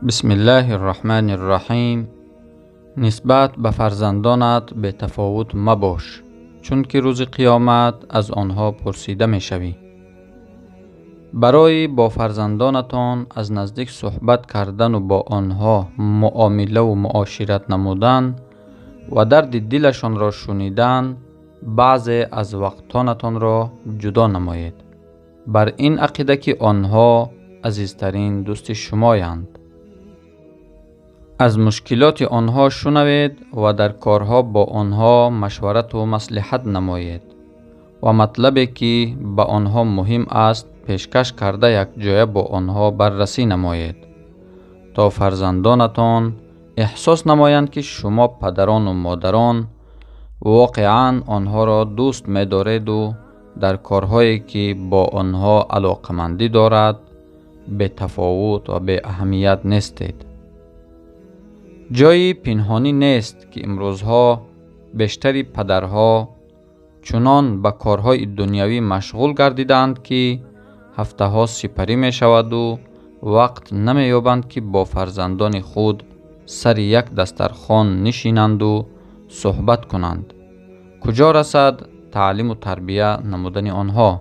Бисмиллаҳир Раҳмонир Раҳим. Нисбат ба фарзандонат бетафовут мабош, чунки рӯзи қиёмат аз онҳо пурсида мешавӣ. Барои бо фарзандонатон аз наздик суҳбат кардану бо онҳо муомилаву муошират намудан ва дарди дилашонро шунидан баъзе аз вақтонатонро ҷудо намоед, бар ин ақида ки онҳо азизтарин дӯсти шумоянд. Аз мушкилоти онҳо шунавед ва дар корҳо бо онҳо машварату маслиҳат намоед ва матлабе ки ба онҳо муҳим аст пешкаш карда якҷоя бо онҳо баррасӣ намоед, то фарзандонатон эҳсос намоянд, ки шумо падарону модарон воқеан онҳоро дӯст медореду дар корҳое ки бо онҳо алоқамандӣ дорад бетафовут ва беаҳамият нестед. Ҷойи пинҳонӣ нест, ки имрӯзҳо бештари падарҳо чунон ба корҳои дунявӣ машғул гардидаанд, ки ҳафтаҳо сипарӣ мешаваду вақт намеёбанд, ки бо фарзандони худ сари як дастархон нишинанду суҳбат кунанд. Куҷо расад таълиму тарбия намудани онҳо?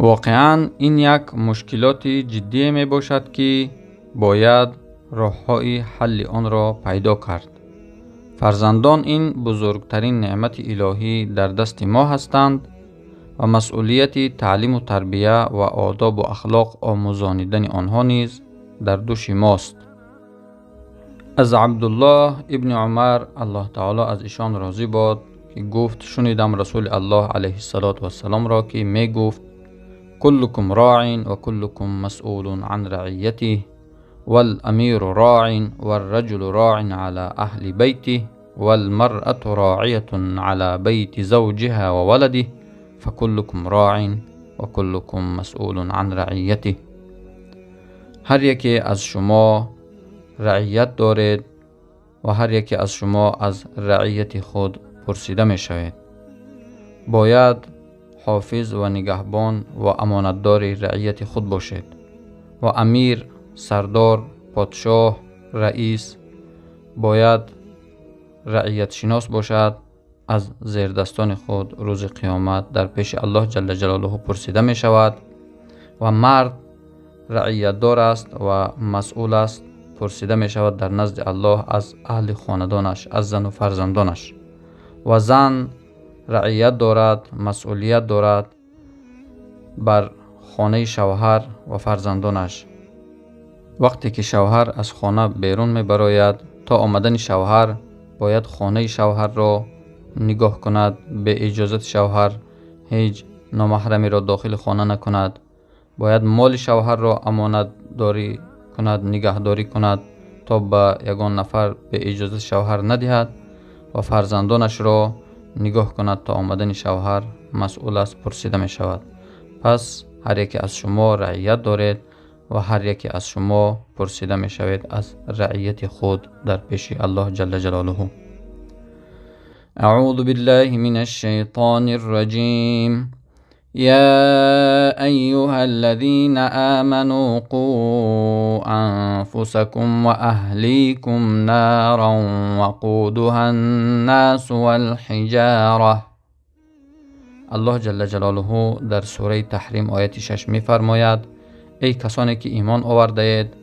Воқеан ин як мушкилоти ҷиддие мебошад, ки бояд роҳҳои ҳалли онро пайдо кард. Фарзандон ин бузургтарин неъмати илоҳӣ дар дасти мо ҳастанд ва масъулияти таълиму тарбия ва одобу ахлоқ омӯзонидани онҳо низ дар дӯши мост. Аз Абдуллоҳ ибни Умар, Аллоҳ таоло аз ишон розӣ бод, ки гуфт: шунидам Расули Аллоҳ алайҳиссалоту вассаломро, ки мегуфт: куллукум роин ва куллукум масъулун ан раиятиҳ والأمير راع والرجل راع على أهل بيته والمرأة راعية على بيت زوجها وولده فكلكم راع وكلكم مسؤول عن رعيته. هر یکی از شما رعیت دارید و هر یکی از شما از رعیت خود پرسیده می شوید. باید حافظ و نگهبان و امانتدار رعیت خود باشید و امیر، سردار، پادشاه، رئیس باید رعیت شناس باشد. از زیردستان خود روز قیامت در پیش الله جل جلاله پرسیده می شود و مرد رعیت دار است و مسئول است، پرسیده می شود در نزد الله از اهل خاندانش، از زن و فرزندانش. و زن رعیت دارد، مسئولیت دارد بر خانه شوهر و فرزندانش. وقتی که شوهر از خانه بیرون می براید، تا آمدن شوهر باید خانه شوهر را نگاه کند، به اجازت شوهر هیچ نامحرمی را داخل خانه نکند. باید مال شوهر را امانت داری کند، نگهداری کند تا به یگان نفر به اجازت شوهر ندهد و فرزندانش را نگاه کند تا آمدن شوهر مسئول است، پرسیده می شود. پس هر یکی از شما رعیت دارید و هر یکی از شما پرسیده می شوید از رعیت خود در پیش الله جل جلاله. اعوذ بالله من الشیطان الرجیم. یا ایها الذین آمنوا قوا انفسکم واهلیکم نارا وقودها الناس والحجاره. الله جل جلاله در سوره تحریم آیت 6 می فرماید: ای کسانی که ایمان آورده اید،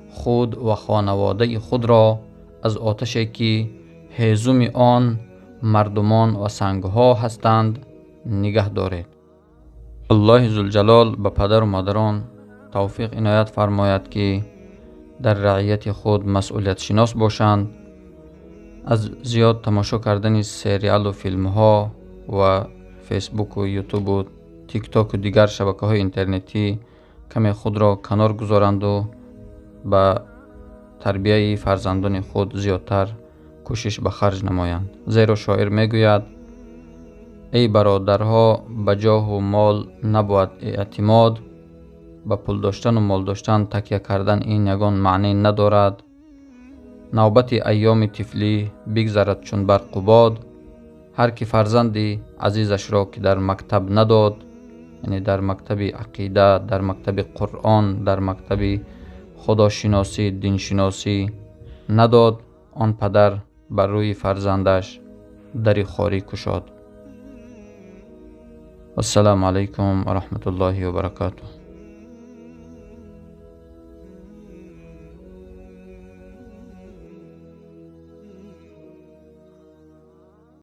خود و خانواده خود را از آتشی که هیزم آن مردمان و سنگها هستند نگه دارید. الله ذوالجلال به پدر و مادران توفیق عنایت فرماید که در رعیت خود مسئولیت شناس باشند. از زیاد تماشا کردن سریال و فیلم ها و فیسبوک و یوتیوب و تیک تاک و دیگر شبکه های اینترنتی کمی خود را کنار گذارند و به تربیه فرزندان خود زیادتر کوشش به خرج نمایند. زیرا شاعر میگوید: ای برادرها، به جاه و مال نباید اعتماد، به پول داشتن و مال داشتن تکیه کردن این یگان معنی ندارد. نوبت ایام طفلی بگذرد چون برق و باد. هر کی فرزندی عزیزش را که در مکتب نداد، یعنی در مکتب عقیده، در مکتب قرآن، در مکتب Худошиносӣ, диншиносӣ надод, он падар бар рӯи фарзандаш дари хорӣ кушод. Вассалому алайкум ва раҳматуллоҳи ва баракатуҳ.